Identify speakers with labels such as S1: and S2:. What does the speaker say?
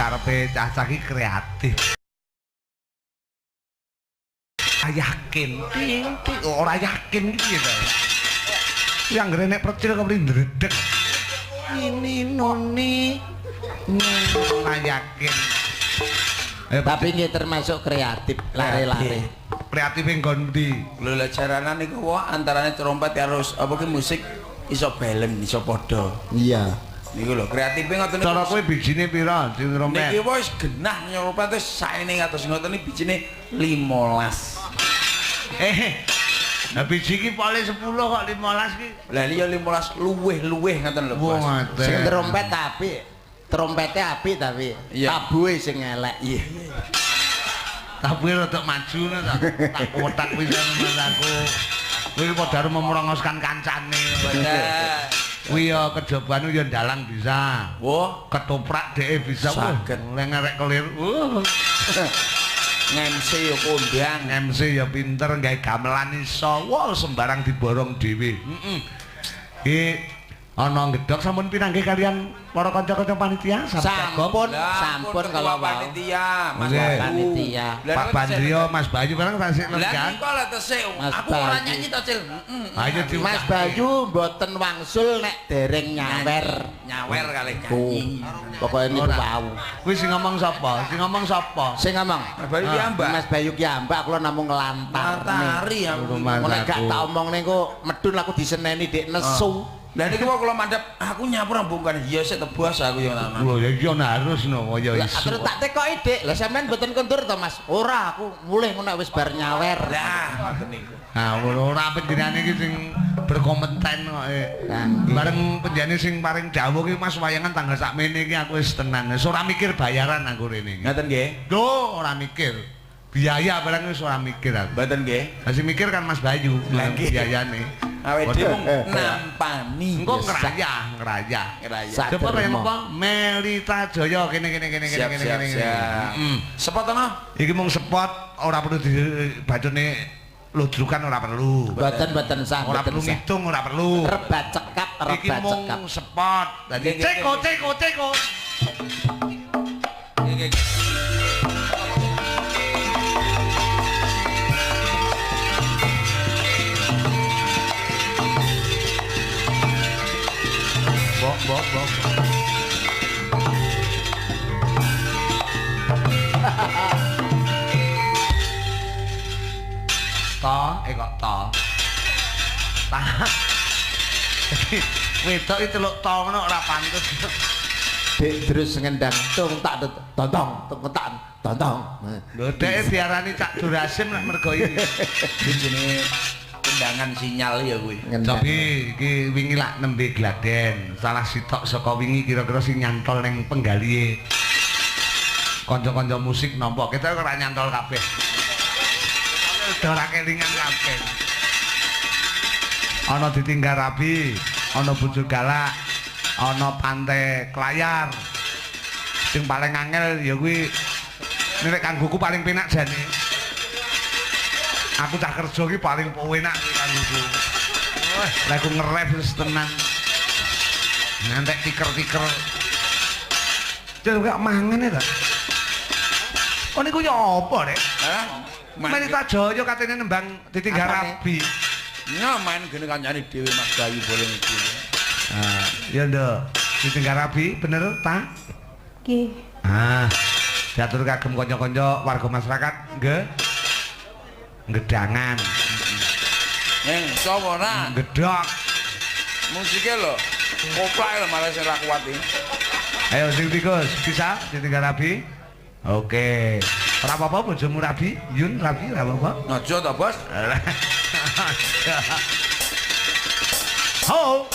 S1: Karepe cah-cah iki kreatif. Yakin, ting ting ora yakin iki piye to? Yang anggere nek percil kok mrene ndredeg. Ini noni ora yakin.
S2: Tapi nggih termasuk kreatif lare-lare.
S1: Kreatif nggon ndi?
S3: Lho lah jaranan niku wah antarane trompet karo apa ki musik iso balance, iso padha.
S2: Iya.
S3: Niku lho kreatife ngoten niku.
S1: Cara kowe bijine pira sing trompet?
S3: Niki wis genah trompet wis saene kados ngoten iki bijine 15.
S1: Lah biji iki pole 10 kok 15 ki.
S3: Lah iya 15 luwih-luwih ngoten lho, Bos.
S2: Sing trompet apik. Trompete apik tapi tabuhe sing elek.
S3: Iya.
S1: Tabuhe rada maju ngono ta. Tak kotak pisan Mas aku. Kuwi padha arep memrongoskan kancane.
S3: Bener.
S1: Kuwi ya kejobane ya ndalang bisa.
S3: Wah,
S1: ketoprak dheke bisa.
S3: Saged.
S1: Wah, ngerek kelir.
S3: MC ya kondang.
S1: MC ya pinter gawe gamelan iso. Wah, sembarang diborong dhewe. Heeh. Iki ana gedhok sampun pinanggih kalian para kanca-kanca panitia
S2: Sampun, sampun kalau wau.
S3: Panitia, Mas
S1: Nggih.
S3: Bayu.
S2: Panitia.
S3: Lah,
S1: Pak Bandrio, Mas Bayu barang tasik
S3: Lah
S1: lengan.
S3: niku lho tesik.
S2: Mas
S3: Aku ora
S2: Bayu.
S3: nyanyi to, Cil. Heeh.
S1: Ayo
S2: Mas Bayu mboten wangsul nek dereng nyawer.
S3: Nyawer kalih nyanyi.
S2: Pokoke niku wau.
S1: Kuwi sing ngomong sapa? Sing ngomong sapa?
S2: Sing ngomong
S3: Mas Bayu piyambak.
S2: Mas Bayu ki ambak kula namung nglantar.
S3: Nglantari aku.
S2: Nek gak tak omongne engko medun aku diseneni dik nesu.
S3: Lah niku kok kula mandhap aku nyapur bungkan. Iya sik tebas aku yo nang.
S1: Lho ya iya harus no ya
S2: Lah
S1: iso.
S2: terus tak tekoki dik, lah sampean mboten kondur to Mas? Ora, aku mulih ngono wis bar nyawer.
S3: Lah ngoten niku.
S1: Nah, ora panjenengane iki sing berkompeten kok. Bareng panjenengane sing paring dawuh iki Mas wayangan tanggal sakmene iki aku wis tenan. Wis ora mikir bayaran aku rene iki.
S3: Ngoten nggih.
S1: Lho, ora mikir. Biaya barang wis ora mikir aku.
S3: Mboten nggih.
S1: Lah sing mikir kan Mas Bayu,
S3: Lah nggih.
S1: biayane.
S3: Awake dhewe mung nampani.
S1: Engko ngrayah, ngrayah.
S3: Ngrayah.
S1: Coba kaya apa? Melita Jaya kene kene kene kene kene kene.
S3: Heeh. Sepot ana?
S1: Iki mung spot ora perlu dibacane ludrukan ora perlu.
S2: Mboten-mboten sah,
S1: Ora perlu ngitung, ora perlu.
S2: Rebat cekap,
S1: Iki
S2: rebat
S1: mung
S2: cekap.
S1: spot. Dadi ceko ceko ceko.
S3: Nggih nggih.
S1: Bok bok bok. Ta, kok ta. Ta. Wedok iki celuk ta ngono ora pantes.
S2: Dik terus ngendang tung tak tontong, tung tak tontong.
S1: Lho dhek diarani Cak Durasim nek mergo iki.
S3: Iki jenenge tendangan sinyal ya kuwi.
S1: Tapi iki wingi lak nembe gladen, salah sitok saka wingi kira-kira sing nyantol ning penggalihe kanca-kanca musik nampa. Kita ora nyantol kabeh. Udah ora kelingan kabeh. Ana ditinggal rabi, ana bojo galak, ana pantai Klayar. Sing paling angel ya kuwi nek kanggoku paling penak jane. Aku cah kerja iki paling penak kanggoku. Wah, lek aku ngerep wis tenan. Ngantek tiker-tiker. Jare gak mangan ya ta? Oh niku ya apa, Rek?
S3: Hah?
S1: Melita Jaya katene nembang ditinggal rabi.
S3: Nya main gene kancane dhewe Mas Bayu boleh iki.
S1: Ah, ya nduk. Ditinggal rabi bener ta?
S4: Nggih.
S1: Ah, diatur kagem kanca-kanca warga masyarakat nggih. Gedangan.
S3: Neng, sapa ora?
S1: Gedhok.
S3: Musike lho. Koplak lho malah sing ra kuat iki.
S1: Ayo sing tikus, bisa ditinggal rabi? Oke. Ora apa-apa bojomu rabi, Yun rabi ora apa-apa.
S3: Aja to, Bos.
S1: Ho.